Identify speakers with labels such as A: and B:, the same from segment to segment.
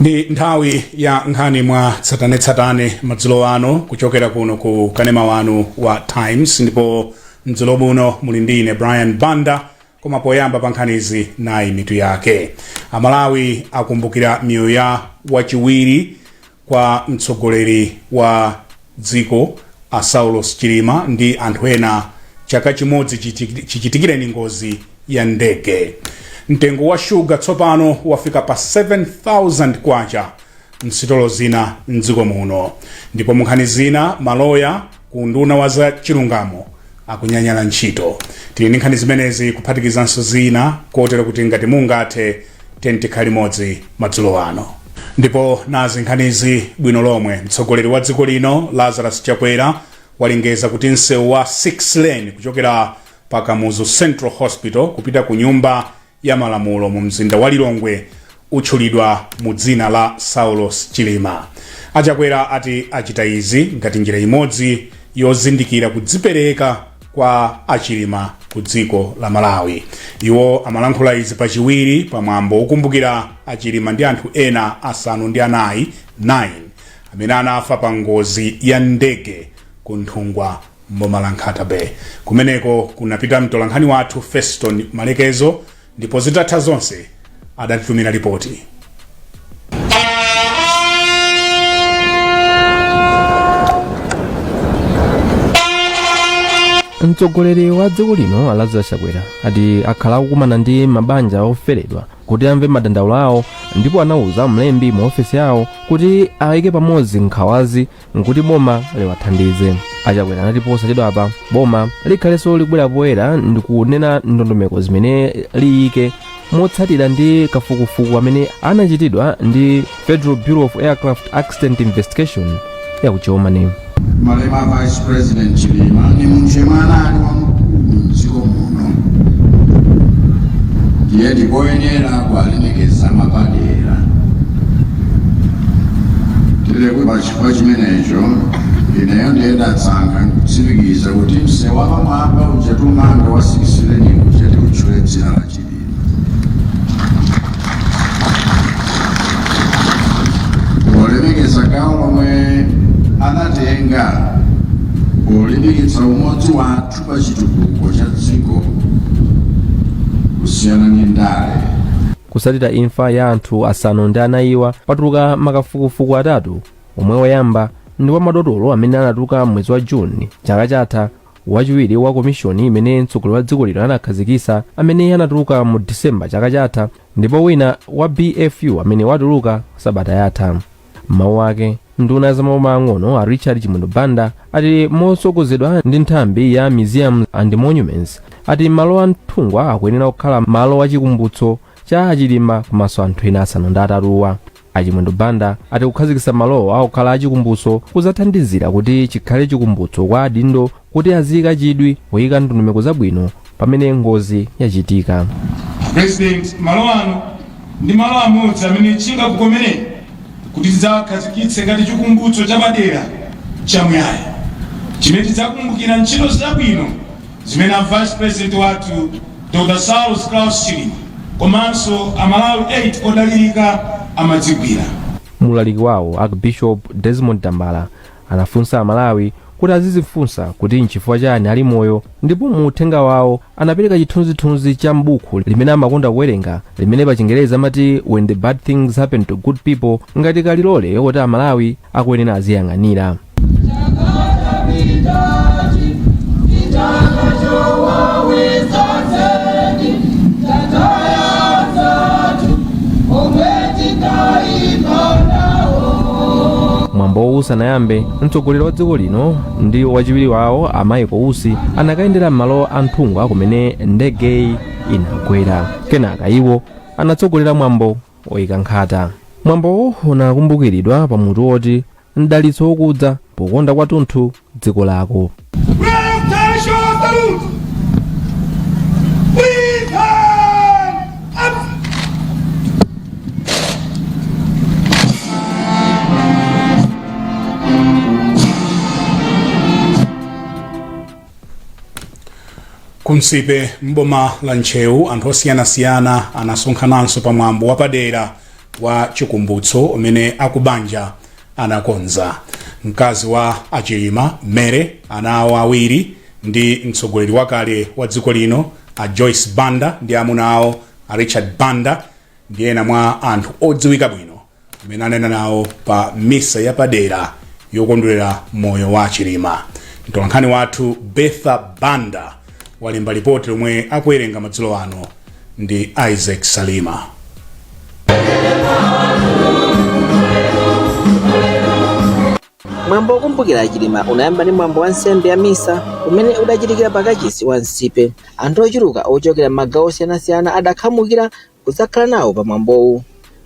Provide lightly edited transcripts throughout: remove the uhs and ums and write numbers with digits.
A: Ndi nthawi ya nkhani mwa tsatanetsatane madzulo ano kuchokera kuno ku kanema wanu wa Times, ndipo mdzulo muno muli ndi ine Brian Banda. Koma poyamba pa nkhanizi, nayi mitu yake. Amalawi akumbukira miyoyo ya wachiwiri kwa mtsogoleri wa dziko a Saulos Chilima ndi anthu ena chaka chimodzi chichitikireni ngozi ya ndege. Mtengo wa shuga tsopano wafika pa 7000 kwacha msitolo zina mdziko muno. Ndipo munkhani zina, maloya ku unduna wa za chilungamo akunyanyala ntchito. Tili ndi nkhani zimenezi kuphatikizanso zina, kotero kuti ngati mungathe, tikhale limodzi madzulo ano. Ndipo nazi nkhanizi bwino lomwe. Mtsogoleri wa dziko lino Lazarus Chakwera walengeza kuti msewu wa 6 lane kuchokera pa Kamuzu Central Hospital kupita ku Nyumba ya Malamulo mu mzinda wa Lilongwe utchulidwa mu dzina la Saulos Chilima. Achakwera ati achita izi ngati njira imodzi yozindikira kudzipereka kwa Achilima ku dziko la Malawi. Iwo amalankhula izi pachiwiri pamwambo wokumbukira Achilima ndi anthu ena 4, 9 amene anafa pa ngozi ya ndege ku Nthungwa mboma la Nkhata Bay. Kumeneko kunapita mtolankhani wathu Feston Malekezo, ndipo zitatha zonse adatitumira ripoti.
B: Mtsogoleri wa dziko lino a Lazarus Chakwera ati akhala akukumana ndi mabanja oferedwa kuti amve madandaulo awo, ndipo anauza mlembi mu ofesi yawo kuti ayike pamodzi nkhawazi nkuti boma liwathandize. Achakwera anati posachedwapa boma likhalenso likubwera poyera ndi kunena ndondomeko zimene liyike motsatira ndi kafukufuku amene anachitidwa ndi Federal Bureau of Aircraft Accident Investigation ya ku Germany.
C: Malemu a Vice President Chilima ni munthu yemwe anali wamkulu mdziko muno, ndiye ndikoyenera kuwalemekeza mwapadera. Tile pa chifukwa chimenecho ineyo ndiye ndasankha nkutsimikiza kuti msewu wapamwamba uja tumanga wa 6 lane uja tiutchule dzina la Chilima, polemekeza gawo lomwe anatenga polimbikitsa umodzi wathu pa chitukuko cha dziko kusiyana ndi ndale.
B: Kutsatira imfa ya anthu 4wa, patuluka makafukufuku atatu, omwe woyamba ndi wa madotolo amene anatuluka mwezi wa Juni chaka chatha, wachiwiri wa komishoni imene mtsogoleri wa dziko lino anakhazikitsa amene anatuluka mu Disemba chaka chatha, ndipo wina wa BFU amene watuluka sabata yatha. Mawu ake, nduna za maboma ang'ono a Richard Chimwendo Banda ati motsogozedwa ndi nthambi ya Museums and Monuments, ati malo a Nthungwa akuyenera kukhala malo achikumbutso cha Achilima komanso anthu ena 8wa. Achimwendo Banda ati kukhazikitsa malowo akukhala achikumbutso kudzathandizira kuti chikhale chikumbutso kwa adindo kuti aziyika chidwi kuyika ndondomeko zabwino pamene ngozi yachitika.
D: President, malo ano ndi malo amodzi amene chingakukomereni kuti tidzakhazikitse ngati chikumbutso chapadera chamuyaya chimene tidzakumbukira ntchito zabwino zimene a Vice President wathu Dr. Saulos Klaus Chilima komanso Amalawi 8 odalirika amadzigwira.
B: Mulaliki wawo, Archbishop Desmond Tambala, anafunsa Amalawi kuti azizifunsa kuti nchifukwa chani ali moyo, ndipo mu uthenga wawo anapereka chithunzithunzi cha m'buku limene amakonda kuwerenga limene pa Chingerezi amati "When the Bad Things Happen to Good People", ngati kalilole woti Amalawi akuyenera aziyang'anira. Mwambowu usanayambe, mtsogoleri wa dziko lino ndi wachiwiri wawo a Michael Usi anakayendera m'malo a Nthungwa kumene ndegeyi inagwera. Kenaka iwo anatsogolera mwambo oyika nkhata. Mwambowu unakumbukiridwa pa mutu woti "Mdalitso wokudza pokonda kwathunthu dziko lako".
D: Attention, salute! Please hand up!
A: Ku Nsipe mboma la Ntcheu, anthu osiyanasiyana anasonkhananso pamwambo wapadera wa chikumbutso umene akubanja anakonza. Mkazi wa Achilima, Mary, ana awo awiri ndi mtsogoleri wakale wa dziko lino a Joyce Banda ndi amuna awo a Richard Banda ndi ena mwa anthu odziwika bwino amene anena nawo pa misa yapadera yokondwerera moyo wa Chilima. Mtolankhani wathu Betha Banda walemba lipoti lomwe akuwerenga madzulo ano ndi Isaac Salima.
E: Mwambo wokumbukira Achilima unayamba ndi mwambo wa nsembe ya misa umene udachitikira pa kachisi wa Nsipe. Anthu ochuluka ochokera m'magawo osiyanasiyana adakhamukira kudzakhala nawo pa mwambowu,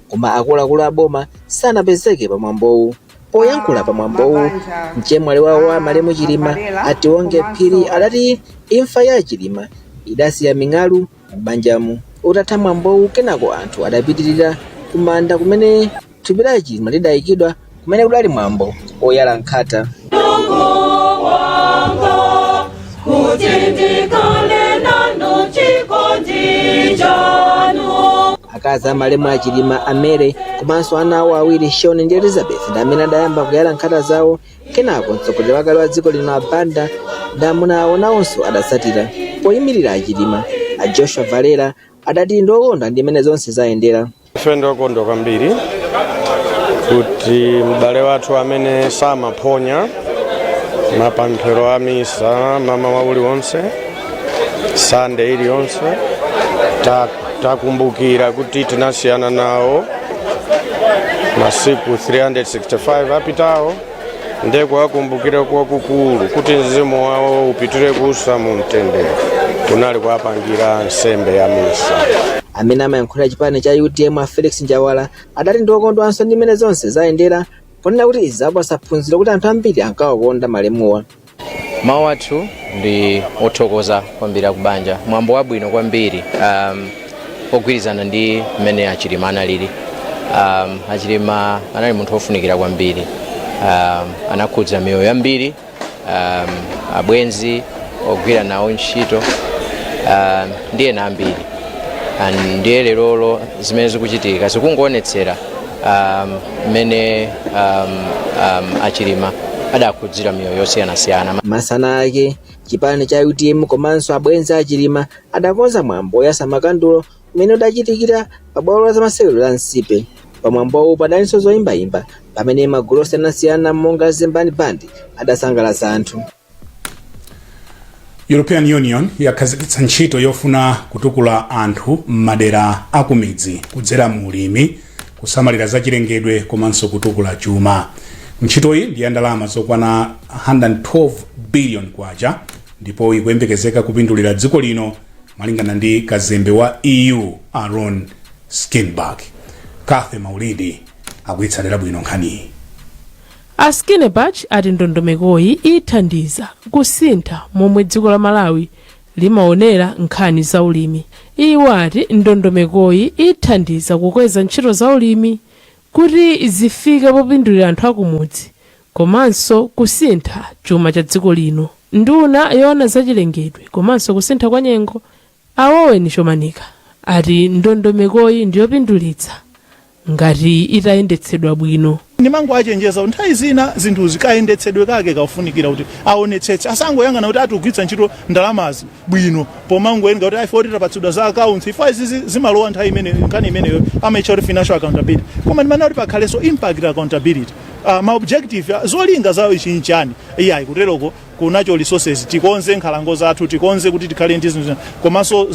E: koma akuluakulu a boma sanapezeke pa mwambowu. Poyankhula pa mwambowu, mchemwali wawo wa malemu Chilima, a Tionge Phiri, adati imfa ya Chilima idasiya ming'alu m'banjamu. Utatha mwambowu, kenako anthu adapitirira kumanda kumene thupi la Chilima lidayikidwa, kumene kudali mwambo oyala nkhata. Akazi a malemu a Chilima, a Mary, komanso ana awo awiri, Sean ndi Elizabeth, ndi amene adayamba kuyala nkhata zawo. Kenako mtsogoleri wakale wa dziko lino a Banda ndi amuna awo nawonso adatsatira. Poyimirira a Chilima, a Joshua Valera adati ndi okondwa ndi mmene zonse zayendera.
F: Ife ndi okondwa kwambiri kuti m'bale wathu amene samaphonya mapemphero a misa mamawa uliwonse, Sande iliyonse, takumbukira kuti tinasiyana nawo masiku 365 apitawo, ndiye kuwakumbukira kwakukulu kuti mzimu wawo upitire kuusa mu mtendere kunali kuwapangira nsembe ya misa.
E: Amene amayankhulira chipani cha UTM, a Felix Njawala, adati ndi okondwanso ndi mmene zonse zayendera, ponena kuti izi zapatsa phunziro kuti anthu ambiri ankawakonda malemuwa.
G: Mawu athu ndi othokoza kwambiri akubanja. Mwambo wabwino kwambiri, ogwirizana ndi mmene Achilima analili. Achilima anali munthu wofunikira kwambiri, anakhudza miyoyo yambiri, abwenzi, ogwira nawo ntchito, ndi ena ambiri. And ndiye lerolo zimene zikuchitika zikungoonetsera mmene Achilima adakhudzira miyoyo yosiyanasiyana.
E: Masana ake, chipani cha UTM komanso abwenzi a Chilima adakonza mwambo woyatsa makandulo umene udachitikira pa bwalo la zamasewero la Nsipe. Pa mwambowu padalinso zoyimbayimba pamene magulu osiyanasiyana monga Zembani Band adasangalatsa anthu.
A: European Union yakhazikitsa ntchito yofuna kutukula anthu m'madera akumidzi kudzera mu ulimi, kusamalira zachilengedwe komanso kutukula chuma. Ntchitoyi ndi ya ndalama zokwana 112 billion kwacha ndipo ikuyembekezeka kupindulira dziko lino, malingana ndi kazembe wa EU Aaron Skinnebach. Cathy Maulidi akuyitsatira bwino nkhaniyi.
H: A Skinnebach ati ndondomekoyi ithandiza kusintha momwe dziko la Malawi limaonera nkhani za ulimi. Iwo ati ndondomekoyi ithandiza kukweza ntchito za ulimi kuti zifike popindulira anthu akumudzi komanso kusintha chuma cha dziko lino. Nduna yoona zachilengedwe komanso kusintha kwa nyengo, a Owen Chomanika, ati ndondomekoyi ndiyopindulitsa ngati itayendetsedwa bwino.
I: Ndimangowachenjeza kuti nthawi zina zinthuzi kayendetsedwe kake kafunikira kuti aonetsetse, asangoyang'ana kuti atigwiritsa ntchito ndalamazi bwino pomangowerenga kuti ife tapatsidwa za accounts. Ife izi zimalowa nthawi imene nkhani imeneyo amaitcha kuti financial accountability, koma ndimanena kuti pakhalenso impact accountability, ma objective, zolinga zawo ichi nchani. Iyayi, kuteroko ku natural resources tikonze nkhalango zathu, tikonze kuti tikhale ndi zinthu zina, komanso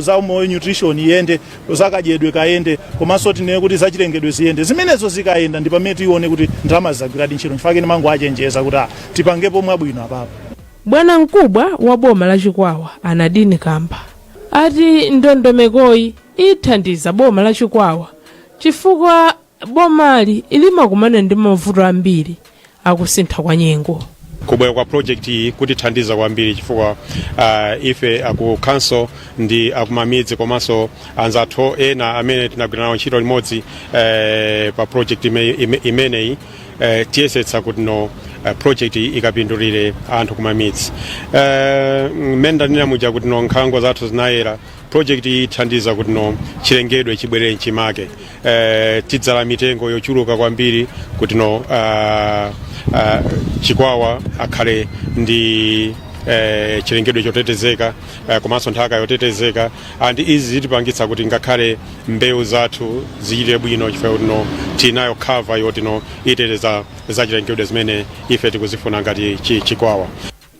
I: za moyo, nutrition iyende, zakadyedwe kayende, komanso tinene kuti zachilengedwe ziyende. Zimenezo zikayenda ndi pamene tione kuti ndalama zagwiradi ntchito. Nchifukwa ndimangowachenjeza kuti tipangepo mwabwino apapo.
H: Bwana mkubwa wa boma la Chikwawa, a Nadine Kamba, ati ndondomekoyi ithandiza boma la Chikwawa chifukwa bomali limakumana ndi mavuto ambiri akusintha kwa nyengo.
F: Kubwera kwa project iyi kutithandiza kwambiri chifukwa ife aku council ndi akumamidzi komanso anzathu ena amene tinagwira nawo ntchito limodzi pa project imeneyi, tiyesetsa kuti no project iyi ikapindulire anthu kumamidzi. Mmene ndanena muja kuti no nkhalango zathu zinayera. Project iyi ithandiza kuti no chilengedwe chibwerere mchimake. Tidzala mitengo yochuluka kwambiri kuti no Chikwawa akhale ndi chilengedwe chotetezeka komanso nthaka yotetezeka, and izi zitipangitsa kuti ngakhale mbewu zathu zichite bwino chifukwa kuti no tinayo cover yoti no iteteza za chilengedwe zimene ife tikuzifuna ngati Chikwawa.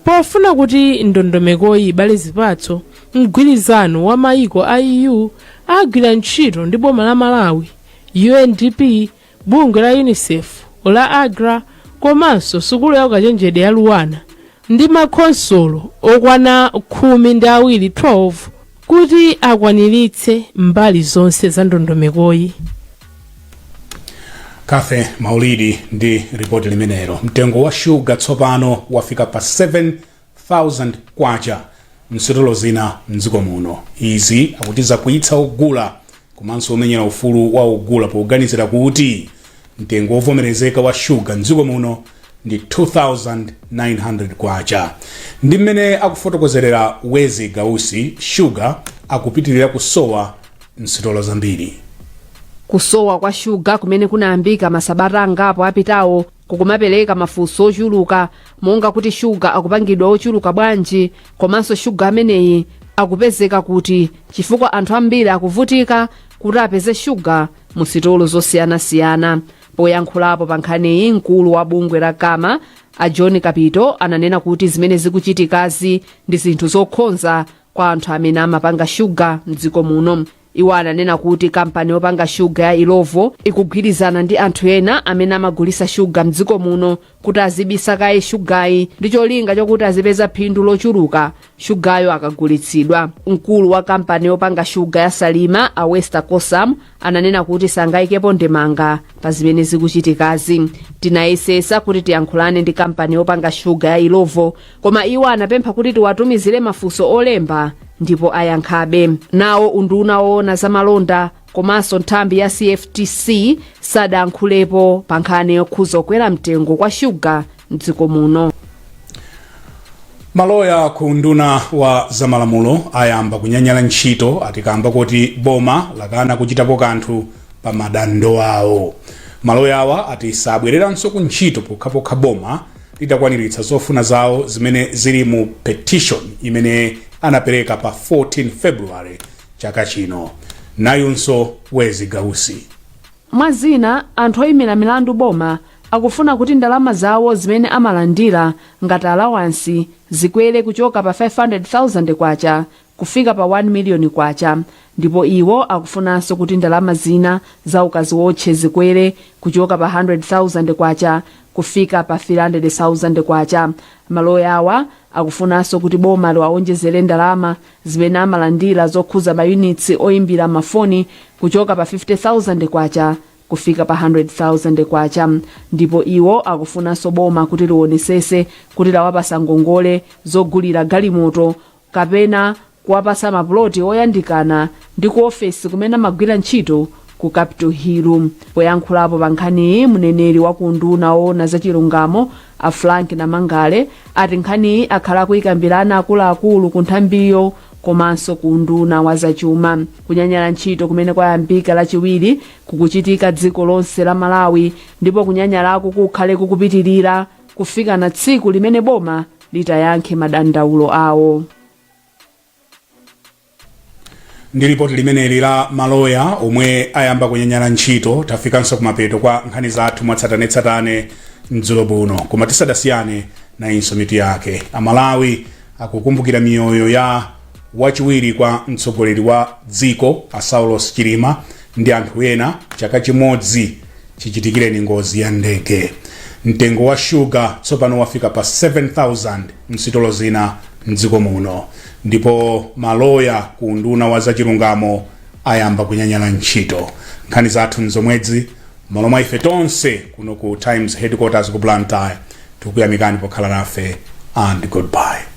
H: Pofuna kuti ndondomekoyi ibale zipatso, mgwirizano wa mayiko a EU agwira ntchito ndi boma la Malawi, UNDP, bungwe la UNICEF la AGRA komanso sukulu ya ukachenjede ya Luanar ndi makhonsolo okwana 12, 12, kuti akwaniritse mbali zonse za ndondomekoyi.
A: Kafe Maulidi ndi ripoti limenelo. Mtengo wa shuga tsopano wafika pa 7000 kwacha msitolo zina mdziko muno. Izi akuti zakwiyitsa ogula komanso omenyera ufulu wa ogula, poganizira kuti mtengo wovomerezeka wa shuga mdziko muno ndi 2900 kwacha. Ndi mmene akufotokozerera Wezi Gausi, shuga akupitirira kusowa msitolo zambiri.
J: Kusowa kwa shuga kumene kunayambika masabata angapo apitawo kukumapereka mafunso ochuluka, monga kuti shuga akupangidwa ochuluka bwanji, komanso shuga ameneyi akupezeka kuti, chifukwa anthu ambiri akuvutika kuti apeze shuga mu sitolo zosiyanasiyana. Poyankhulapo pa nkhaniyi, mkulu wa bungwe la CAMA a John Kapito ananena kuti zimene zikuchitikazi ndi zinthu zokhonza kwa anthu amene amapanga shuga mdziko muno. Iwo ananena kuti kampani yopanga shuga ya Illovo ikugwirizana ndi anthu ena amene amagulisa shuga mdziko muno kuti azibisa kaye shugayi ndi cholinga chokuti azipeza phindu lochuluka shugayo akagulitsidwa. Mkulu wa kampani yopanga shuga ya Salima a Wester Kosam ananena kuti sangayikepo ndemanga pa zimene zikuchitikazi. Tinayesesa kuti tiyankhulane ndi kampani yopanga shuga ya Illovo, koma iwo anapempha kuti tiwatumizire mafunso olemba ndipo ayankhabe. Nawo unduna woona zamalonda komanso nthambi ya CFTC sadayankhulepo pa nkhani yokhuza kukwera mtengo kwa shuga mdziko muno.
A: Maloya ku unduna wa zamalamulo ayamba kunyanyala ntchito, atikamba kuti boma lakana kuchitapo kanthu pa madando awo. Maloya awa ati sabwereranso ku ntchito pokhapokha boma litakwaniritsa zofuna zawo zimene zili mu petition imene anapereka pa 14 February chaka chino. Nayunso Wezi Gausi.
J: Mwa zina, anthu oyimira milandu boma akufuna kuti ndalama zawo zimene amalandira ngati alawansi zikwere kuchoka pa 500,000 kwacha kufika pa 1 miliyoni kwacha, ndipo iwo akufunanso kuti ndalama zina za ukaziwotche zikwere kuchoka pa 100,000 kwacha kufika pa 300,000 kwacha. Maloya awa akufunanso kuti boma liwawonjezere ndalama zimene amalandira zokhuza mayunitsi oyimbira mafoni kuchoka pa 50,000 kwacha kufika pa 100,000 kwacha, ndipo iwo akufunanso boma kuti liwonesese kuti lawapasa ngongole zogulira galimoto kapena kuwapasa mapuloti oyandikana ndi ku ofesi kumene amagwira ntchito ku Capitol Hill. Poyankhulapo pa nkhaniyi, mneneri wa ku unduna woona zachilungamo a Frank Namangale ati nkhaniyi akhala akuyikambirana akuluakulu ku nthambiyo komanso ku unduna wa zachuma. Kunyanyala ntchito kumene kwayambika Lachiwiri kukuchitika dziko lonse la Malawi, ndipo kunyanyalako kukhale kukupitirira kufika na tsiku limene boma litayankhe madandaulo awo.
A: Ndi ripoti limeneli la maloya omwe ayamba kunyanyala ntchito, tafikanso kumapeto kwa nkhani zathu mwatsatanetsatane mdzulo buno. Koma tisadasiyane, nayinso mitu yake. Amalawi akukumbukira miyoyo ya wachiwiri kwa mtsogoleri wa dziko a Saulos Chilima ndi anthu ena chaka chimodzi chichitikireni ngozi ya ndege. Mtengo wa shuga tsopano wafika pa 7000 msitolo zina mdziko muno, ndipo maloya ku unduna wa zachilungamo ayamba kunyanyala ntchito. Nkhani zathu nzomwedzi. Malo mwa ife tonse kuno ku Times headquarters ku Blantyre, tikukuyamikani pokhala nafe and goodbye.